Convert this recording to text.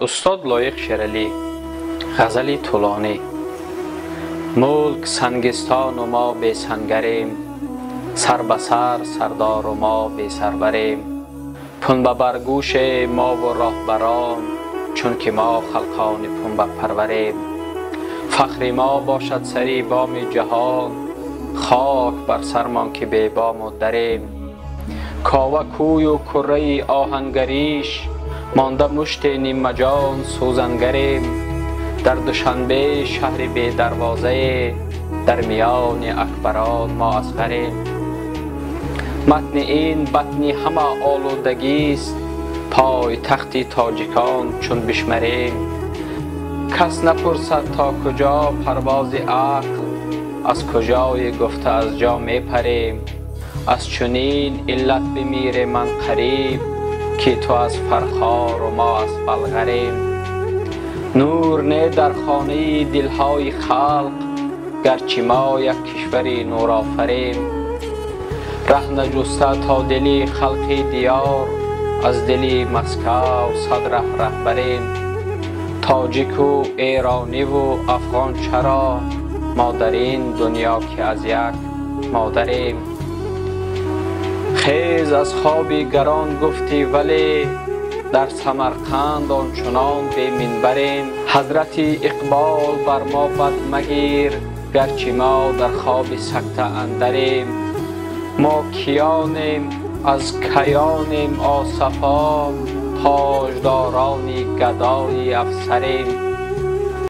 Устод Лоиқ Шералӣ, ғазали тӯлонӣ. Мулк сангистону мо бесангарем, сар ба сар сардору мо бесарварем. Пунбабаргӯше мову роҳбарон, чунки мо халқони пунбапарварем. Фахри мо бошад сари боми ҷаҳон, хок бар сармон ки бебому дарем. Кова кӯю курраи оҳангариш, монда муште нимаҷон сӯзангарем. Дар Душанбе шаҳри бедарвозае, дар миёни акбарон мо асғарем. Матни ин батни ҳама олудагист, пойтахти тоҷикон чун бишмарем. Кас напурсад то куҷо парвози ақл, аз куҷое гуфта аз ҷо мепарем. Аз чунин иллат бимире ман қариб, ки ту аз Фархору мо аз Балғарем. Нур не дар хонаи дилҳои халқ, гарчи мо як кишвари нурофарем. Раҳ наҷуста то дили халқи диёр, аз дили Маскав сад раҳ раҳбарем. Тоҷику эрониву афғон чаро, мо дар ин дунё ки аз як модарем. Хез аз хоби гарон гуфтӣ, вале дар Самарқанд ончунон беминбарем. Ҳазрати Иқбол бар мо бад магир, гарчи мо дар хоби сакта андарем. Мо киёнем, аз каёнем осафо, тоҷдорони гадои афсарем.